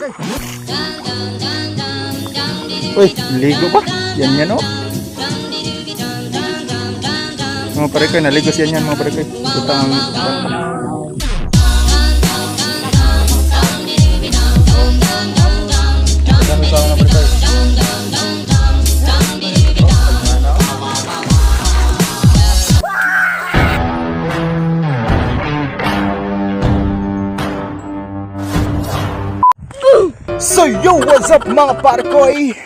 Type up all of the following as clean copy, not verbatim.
Uy, ligo ba? Yan yan oh. Mga pare ko, naligo siya yan mga pare ko. Butang ang bantak. Dami pa mga pare ko. So yo, what's up mga parkoy?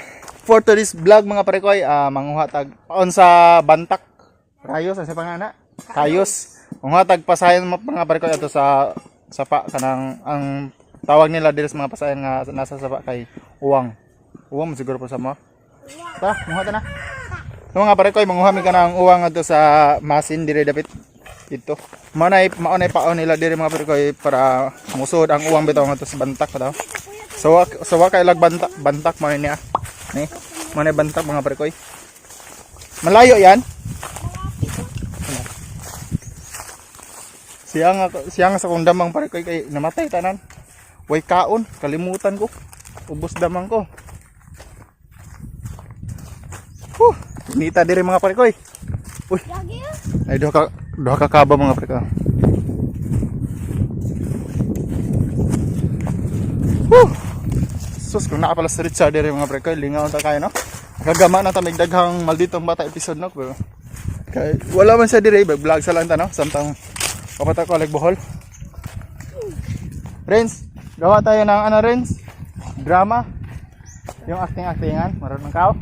For today's vlog mga parkoy, manguha tag paon sa Bantak. Rayos sa pangana. Kayos. Manguha tag pasayan mga parkoy ato sa sapa kanang ang tawag nila diri sa mga pasayan nga nasa sapa kay uwang. Uwang man siguro po sa mo. Tara, manguha ta na. So mga parkoy, manguha mi kanang uwang ato sa masin diri dapit dito. Mao na mao na paon nila diri mga parkoy para musod ang uwang bitaw ngadto sa Bantak pa daw. So wa kay lag bantak bantak mo niya. Ni. Mo na bantak mga prekoy. Malayo 'yan. Siya nga sa kong damang parekoy kay namatay tanan. Way kaon, kalimutan ko. Ubos damang ko. Huh, nita diri mga parekoy. Uy. Ay duha ka kaba mga parekoy. Whew. Sus, kung naa pala si Richard diri mga pre koy, lingaw ta kayo no. Kagama na ta mig daghang malditong bata episode no, pero kay wala man siya diri, vlog sa lang ta no, samtang kapata ko leg Bohol. Renz, gawa tayo ng ano Renz? Drama. Yung acting-actingan, marunong ka?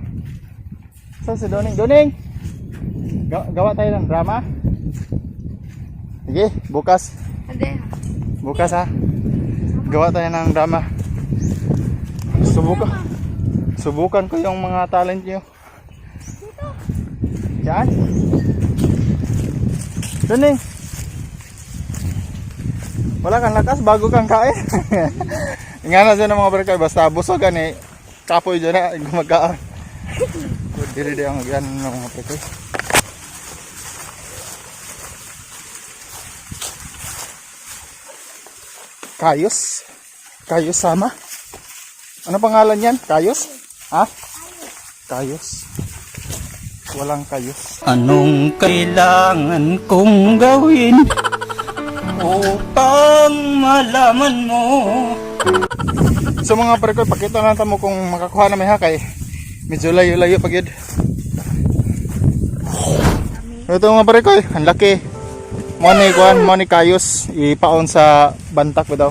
Saan si Doning? Doning! Gawa tayo ng drama. Sige, bukas. Hindi. Bukas ha. Gawa tayo ng drama. Subukan. Subukan ko yung mga talent niyo. Diyan. Doon eh. Wala kang lakas bago kang kain. Nga na siya ng mga barkay. Basta busog ani. Kapoy dyan na. Gumagkaan. Diri di ang yan ng mga barkay. Kayos. Kayos sama. Ano pangalan yan? Kayos? Ha? Kayos. Walang kayos. Anong kailangan kong gawin upang malaman mo? So mga pre ko, pakita lang tamo kung makakuha na may hakay. Medyo layo-layo pag yun. Ito mga pre ko, ang laki. Mo ni kuan, mo ni kayos ipaon sa bantak ba daw.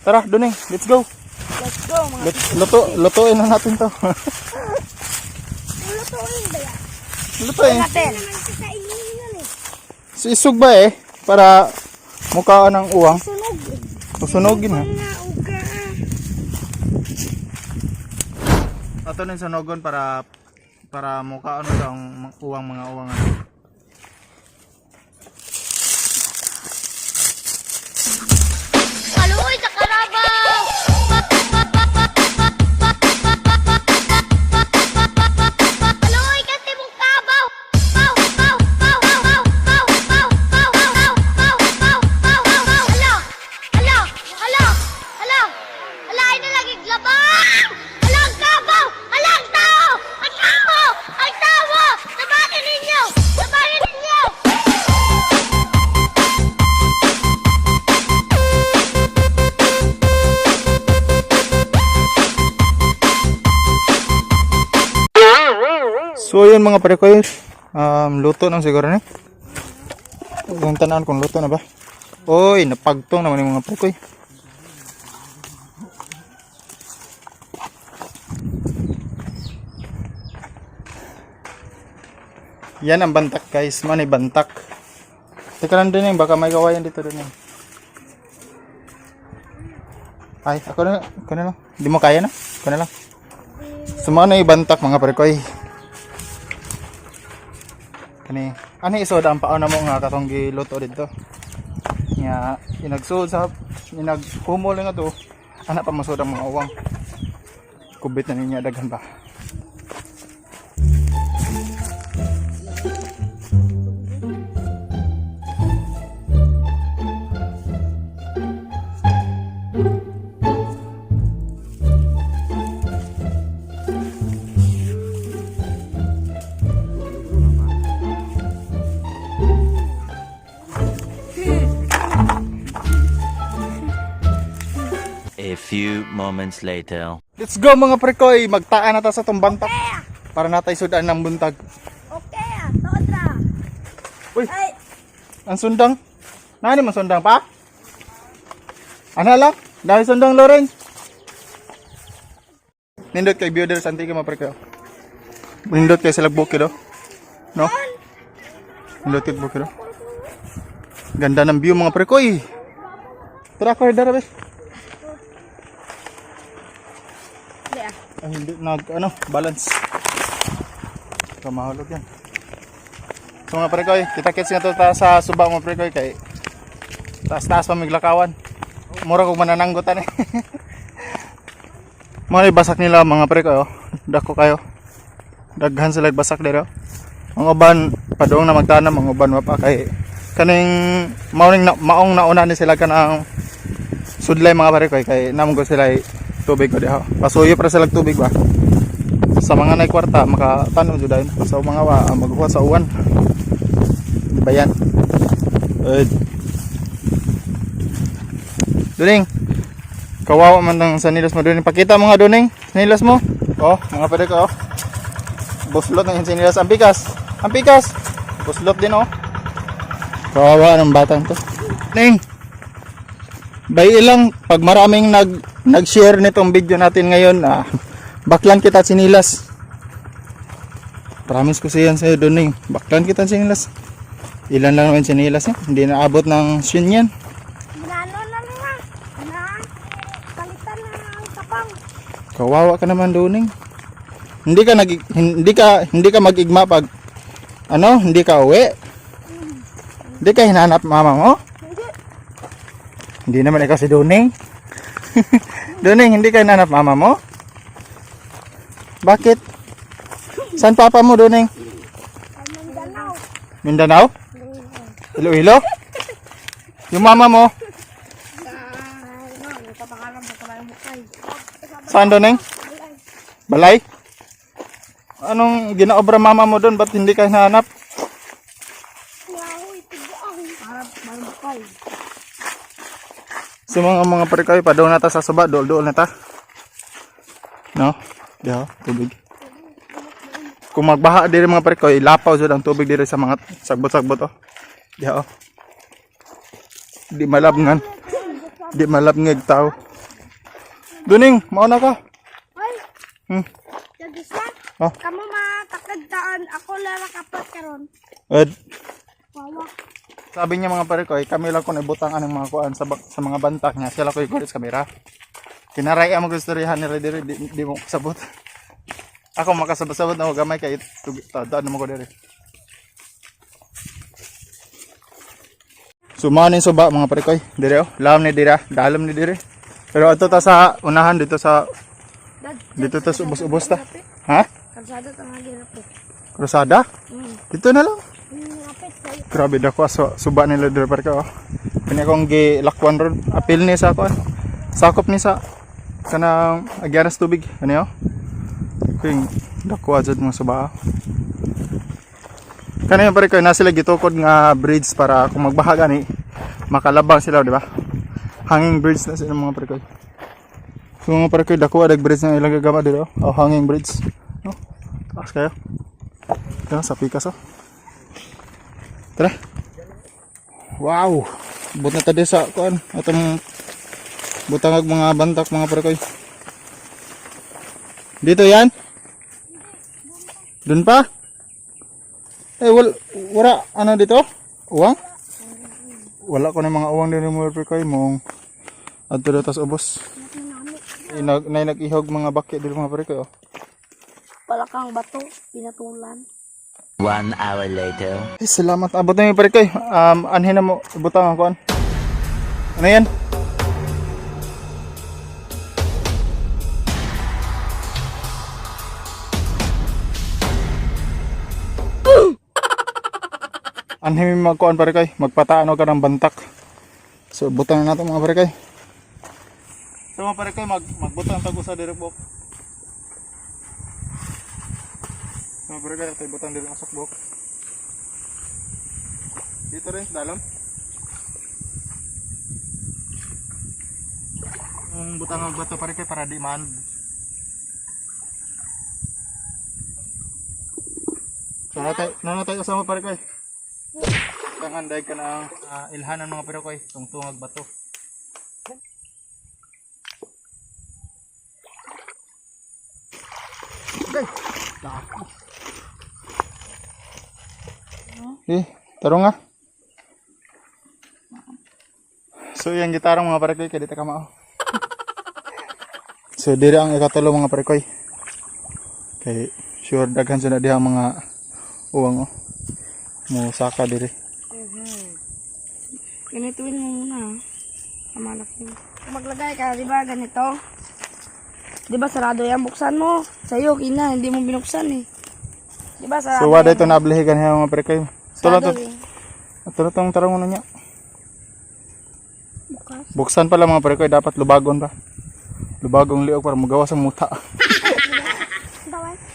Tara, dun eh. Let's go. Let's go mga. Luto, lutuin na natin to. Lutuin ba yan? Lutuin. Natin. Sa yan eh. So, isug ba eh para mukhaan ng uwang. Sunog. Susunogin ha. Nga uga. Ato ning sunogon para para mukhaan mo ang uwang mga uwang ano. Kaluoy sa karabaw. Kaluoy kasi mong kabaw. Paw paw paw paw paw paw paw paw paw paw paw paw paw. Hala. Hala. Hala. Hala. Hala ay nalagi glabang. Hala ang kabaw. Hala ang tao. Ang tao. Ang tao. Labanan ninyo. Labanan ninyo. So yun mga pare ko, luto na siguro ni. Kung tanaan kung luto na ba. Oy, napagtong naman yung mga pare ko. Yan ang bantak guys, manay bantak. Teka lang dun eh, baka may kawayan dito dun eh. Ay, ako na lang. Hindi mo kaya na? Ako na lang. So mga na bantak mga pare ko. Kani, ano isod ang paon na mo nga katong giluto dito. Nga inagsuod sa inaghumol nga to. Ana pa masud ang mga uwang. Kubit na niya daghan ba. A few moments later. Let's go, mga prekoy, magtaan na ta sa tong bantak. Para natay sudan ng buntag. Okay, ah, tuod ra. Uy, Ay, ang sundang. Nani man sundang pa? Ano lang? Dahil sundang, Lawrence. Nindot kay view sa antique, mga prekoy. Nindot kay sila bukid oh. No? Nindot kay bukid oh. Ganda ng view, mga prekoy. Tara, ko dara be. hindi ah. Ay, hindi nag ano, balance. Baka mahulog yan. So mga prekoy, kita-kits nga to ta sa suba, mga prekoy, kay taas-taas pa miglakawan. Mura kog manananggotan eh. Mga basak nila, mga prekoy, oh. Dako kayo. Daghan sila basak dito. Ang uban padung na magtanam, ang uban wa pa kay kaning maoning na, maong nauna ni sila kanang sudlay, mga prekoy, kay namgo sila ay tubig ko diha. Pasuyo para sila tubig ba. Sa mga nay kwarta makatanom jud dayon, sa mga wa maghuwa sa uwan. Di ba yan? Ed. Duning. Kawawa man tang sanilas mo, Duning. Pakita mo nga, Duning. Sanilas mo. Oh, mga pwede ko oh. Buslot ng sanilas. Ang pikas. Ang pikas. Buslot din oh. Kawawa ng batang to. Ning. Bay ilang pag maraming nag-share nitong video natin ngayon, baklan kita sinilas. Promise ko siyan sa'yo, Duning. Baklan kita sinilas. Ilan lang naman sinilas eh. Hindi naabot ng shin yan. Ginano na lang ah. Na, palitan na ang tapang. Kawawa ka naman, Duning. Hindi ka mag-igma pag ano, hindi ka uwi. Hindi ka hinanap mama mo? Hindi. Hindi naman ikaw si Duning. Duning, hindi ka hinanap mama mo? Bakit? Saan papa mo, Duning? Ay, Mindanao. Mindanao? Iloilo? Yung mama mo? Saan, Duning? Balay? Anong ginaobra mama mo doon? Ba't hindi ka hinahanap? Yahoy, tibuang. Para malukay. So mga pare pa na ta sa suba, dool-dool na ta. No? Diha, tubig. Kung magbaha diri, mga pare, lapaw jud ang tubig diri sa mga sagbot-sagbot oh. Diha oh. Di malabngan. Di malabngeg tao. Duning, mauna ka. Ay, Jagisa. Oh. Kamu matakagdaan. Ako lara kapat karon. Ed, Wawa. sabi niya, mga pare ko, kami lang kung ibutang anong mga kuan sa mga bantak niya. Sila ko igulit sa kamera. Kinaray ang magustorihan nila diri, di mo kasabot. Ako makasabot-sabot na ako gamay kay tadaan naman ko diri. So mao ni suba, mga pare koy. Diri oh, lam ni dira, dalom ni diri. Pero ato ta sa unahan dito sa dito ta sa ubos-ubos ta. Ha? Kalsada tanga ginapit. Krusada? Dito na lang. Ngapit sa'yo. Grabe dako so, suba nila diri parka oh. Kani akong gilakwan ron, apil ni sa kuan. Sakop ni sa kanang agyaras tubig kani oh. Kuing dako jud mga suba. Oh. Kani pare ko na sila gitukod nga bridge para kung magbaha gani makalabang sila, di ba? Hanging bridge na sila, mga pare ko. So mga pare ko, dako adag bridge na ilang gagama dito. Oh, hanging bridge. No? Taas kayo. Tara, sa pikas oh. Tara. Wow. But na tadi sa kuan atong butangag mga bantak, mga prekoy. Dito yan? Dun pa? Eh wala ano dito? Uwang? Wala ko na mga uwang din, mga prekoy mong adto daw tas ubos. Inag nay nag-ihog mga bakit dito, mga prekoy oh. Palakang bato, pinatulan. 1 hour later. Eh, salamat. Abot na yung pare koy. Anhin na mo. Butang ang kuan. Ano yan? Anhin mo magkuan, pare koy. Magpataano ka ng bantak. So, butang na natin, mga pare koy. So mga pare koy, magbutang tag usa diri bok. So mga pare koy, ito butang diri ang sakbok. Dito rin sa dalam. Ang butang og bato pare kay para di man. So natay, nanatay kasama pare koy. Tangan dahil ka na ilhanan mga pare koy, tungtungag bato. Okay. Dako. Eh, tarong nga. So yung gitarang mga parekoy kay dito ka mao. So diri ang ikatulo mga parekoy. Kay sure daghan sa na diha ang mga uwang oh. Mo saka diri. Ganituin mo muna. Ah. Kamalak yun. Maglagay ka, di ba ganito? Di ba sarado yan? Buksan mo. Sa'yo, kina, hindi mo binuksan eh. Di ba sarado So wala yan? ito naablihi ganyan mga parekoy. Tulo Sarado to. eh. Tulo tong tarong ano niya. Bukas. Buksan pala mga parekoy dapat lubagon pa. Lubagong liog para magawa sa muta.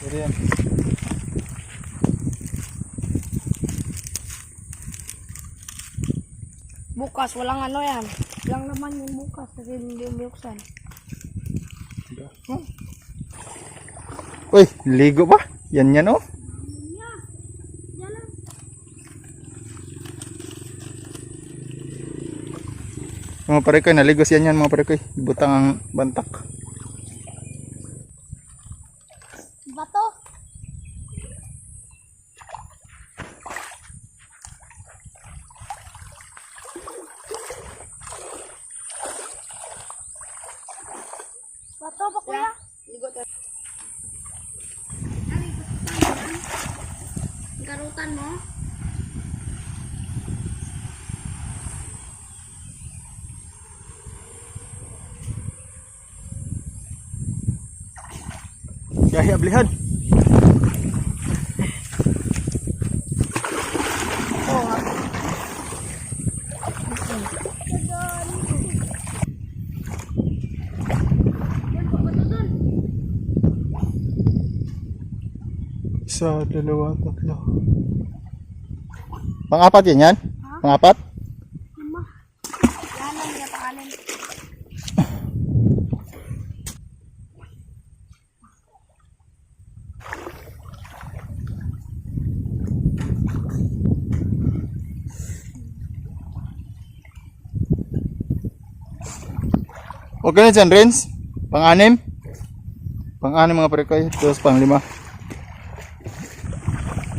Diri yan. Bukas, walang ano yan. Walang laman yung bukas kasi hindi mo binuksan. Uy, ligo ba? Yan yan oh. Mga parekoy, naligo siya yan mga parekoy. Butang ang bantak. Bato. Bato ba kuya? Ligo tayo. Garutan mo? Yahi ablihan. Yan po, bato dun. Isa, dalawa, tatlo. Pang-apat yan yan? Pang-apat? Lima. Yan ang gatakalin. Okay na dyan, Renz. Pang-anim. Pang-anim mga parekoy. Tapos pang-lima.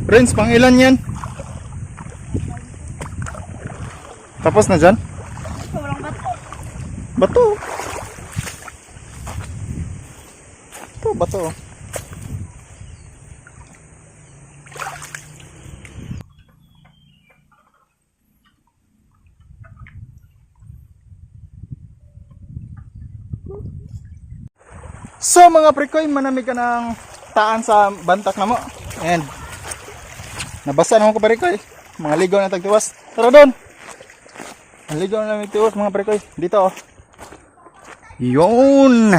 Renz, pang-ilan yan? Tapos na dyan? Walang bato. Bato. Ito, bato. Oh. So mga prekoy, manamig ka ng taan sa bantak na mo. And nabasa naman ko prekoy. Mga ligaw na tagtiwas. Tara doon. Ang ligaw na namin tiwas mga prekoy. Dito oh. Yun.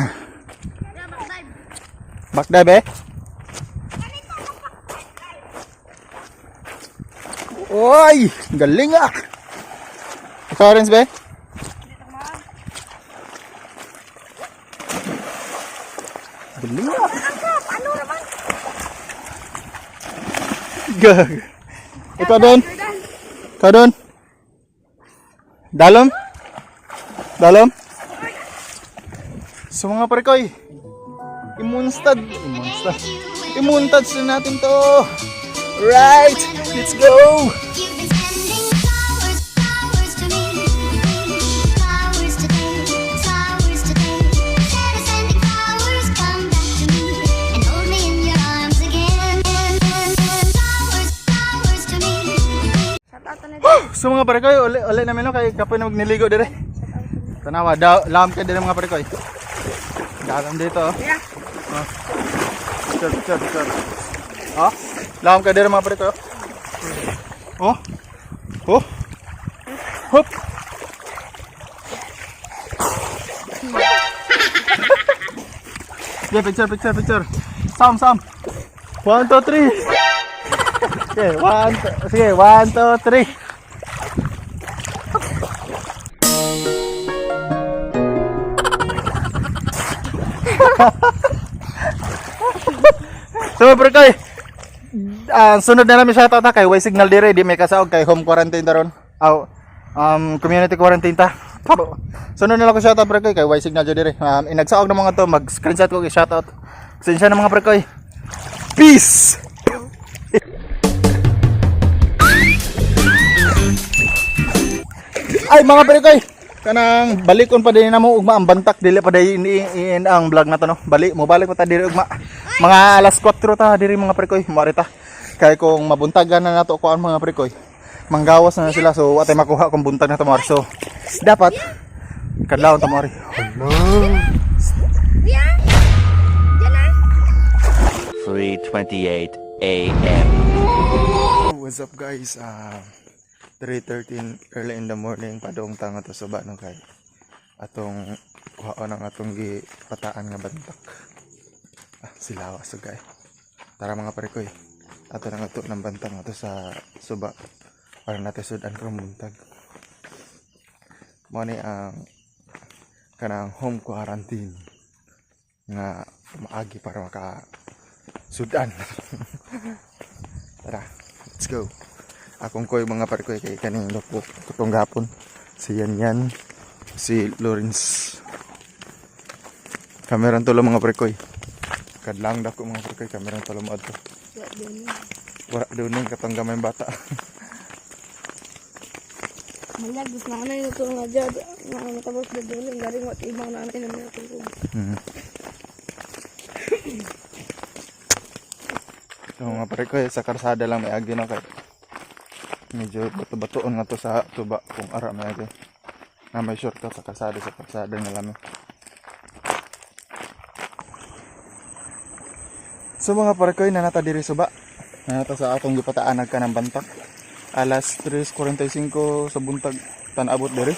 Backdive eh. Oy, galing ah. Ikaw rin, be? Galing ah. Ano naman? Gag. Ikaw doon. Ikaw doon. Dalom? Dalom? So mga parekoy, imunstad, imunstad, imuntad na natin to. Right, let's go! You've been sending flowers, flowers to me. Flowers today, flowers today. Instead of sending flowers, come back to me and hold me in your arms again. Flowers, flowers to me. Shout out na So mga parekoy, uli, uli namin no, kay kapoy na magniligo dire. Tanawa, daw, lam kay dire mga parekoy. Dalam dito. Oh. Yeah. Oh. Picture, picture, picture. Oh, lam kay dire mga parekoy. Oh. Oh. Hop. Yeah, picture, picture, picture. Sam, Sam. 1, 2, 3. Okay, 1, 2, sige, 1, 2, 3. So mga prekoy, sunod na namin shoutout ha kay way signal dire di may kasaog kay home quarantine daron. Aw, community quarantine ta. Pabo. Sunod na lang ko shoutout, prekoy, kay way signal jud dire. Inagsaog na mga to, mag screenshot ko i-shoutout. Pasensya na, mga prekoy. Peace. Ay, mga prekoy, kanang balikon pa din na mo ugma ang bantak, dili pa dai in ang vlog na to, no. Bali mo balik pa ta diri ugma. Mga alas 4 ta diri, mga prekoy, mo ta. Kay kung mabuntagan na nato kuan, mga prekoy, manggawas na, na sila, so atay makuha kung buntag na to mo. So dapat kadlawon ta mo. Hello. Kuya! Diyan na! 3:28 a.m. What's up, guys? 3:13 early in the morning, padong tanga to suba, no, kay atong kuhaon ang atong gipataan nga bantak. Ah, silawa so guys. Tara, mga parekoy. Ato nang ato ng bantang ato sa suba para natin sudan karong buntag. Mo ni ang kanang home quarantine nga maagi para maka sudan. Tara, let's go. Akong koy, mga parkoy, kay kaning loko katong gapon. Si Yan Yan, si Lawrence. Kameran tulo, mga parkoy. Kadlang dako, mga parkoy, kameran tulo mo adto. Wala doon katong gamay bata. Malyag, gusto nanay na ito nga dyan. Nga matapos na doon. Garing wat ibang nanay na may tulog. So mga parkoy, sa karsada lang may agi na kay medyo bato-batoon nga to sa tuba kung ara may agi. Na may shortcut sa karsada na lang. So mga parkoy, nanata diri suba. Nanata sa atong gipataan ka ng bantak. Alas 3:45 sa buntag tanabot diri.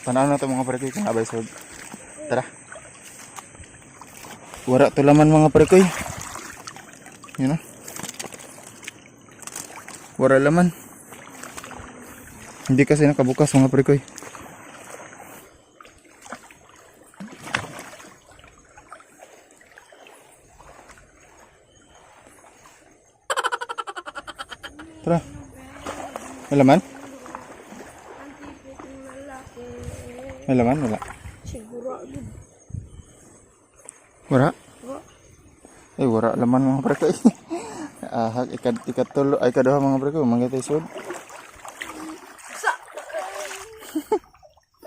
Tanaw na to, mga parkoy, kung abay sod. Tara. Wara to laman, mga parkoy. Yun na. Wala laman. Hindi kasi nakabukas, mga prekoy. Tara. May laman? May laman? Wala. Siguro, agad. Wala? Ay, wala laman, mga prekoy. Ah, ikad ikatulo ay kaduha, mga prekoy, mga sod. Basa!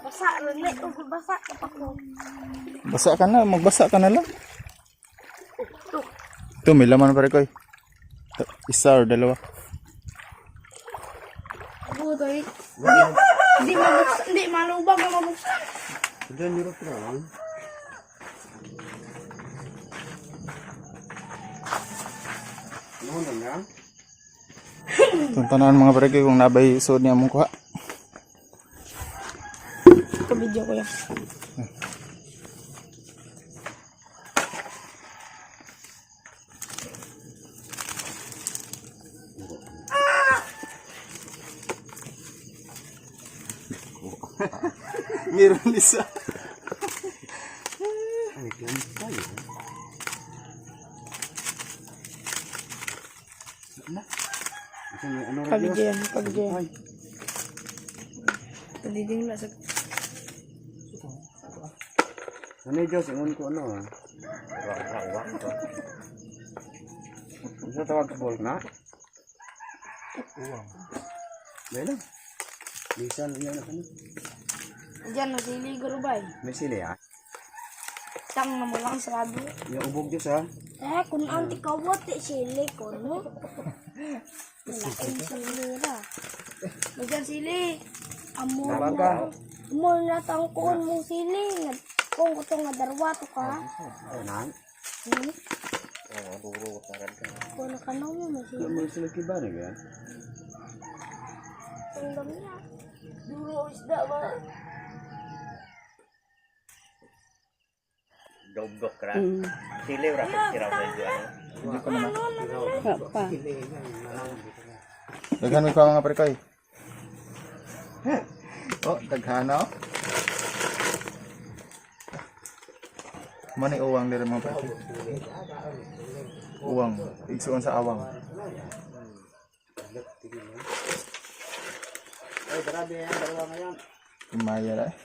Basa, rin. Basa, kapak ko. Basa ka na, magbasa ka na lang. Ito, may laman pa rin ko eh. Isa or dalawa. Butoy. Hindi mabuksan, hindi malubag na mabuksan. Itong tanawan, mga pare kung nabay suod niya mong kuha. Ito video ko yan. Meron isa. Pa-video yan, pa-video yan. Pwede na sa. Ano yung Diyos? Ingon ko ano ah. Uwak ko. Ano tawag ka ball na? Uwang. May lang. Bisan yan ako. Diyan, nasili garubay. May sili ah. Tang na mo lang sarado. Yung ubog Diyos ah. Eh, kung anti kawat, sili ko, no? Malaking sili ra. Diyan sili. Amo Tabaga. Amo na tang kuon mong sili. Kung ko nga darwa to ka. Ano na? Kung ka na mo, may sili. May sili kiba na yan. Ang dami niya. Duro isda ba? Daghan mo kuha, mga pare ko. Oh, daghan na oh. Mao ni uwang diri, mga pare. Uwang, igsuon sa awang. Ay, grabe yan, dalawa ngayon. Maya ra eh.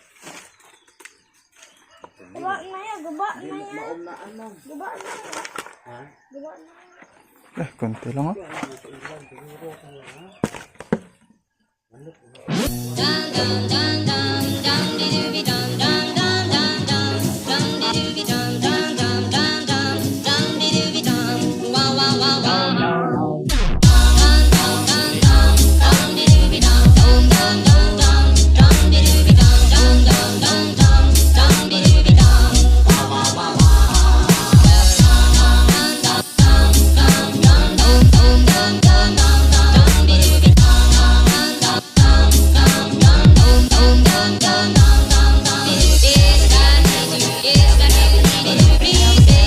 Guba na yan, guba na yan. Maom na ano. Guba na yan. Ha? Guba na yan. Eh, konti lang oh. Dum dum dum dum dum dee doo dum.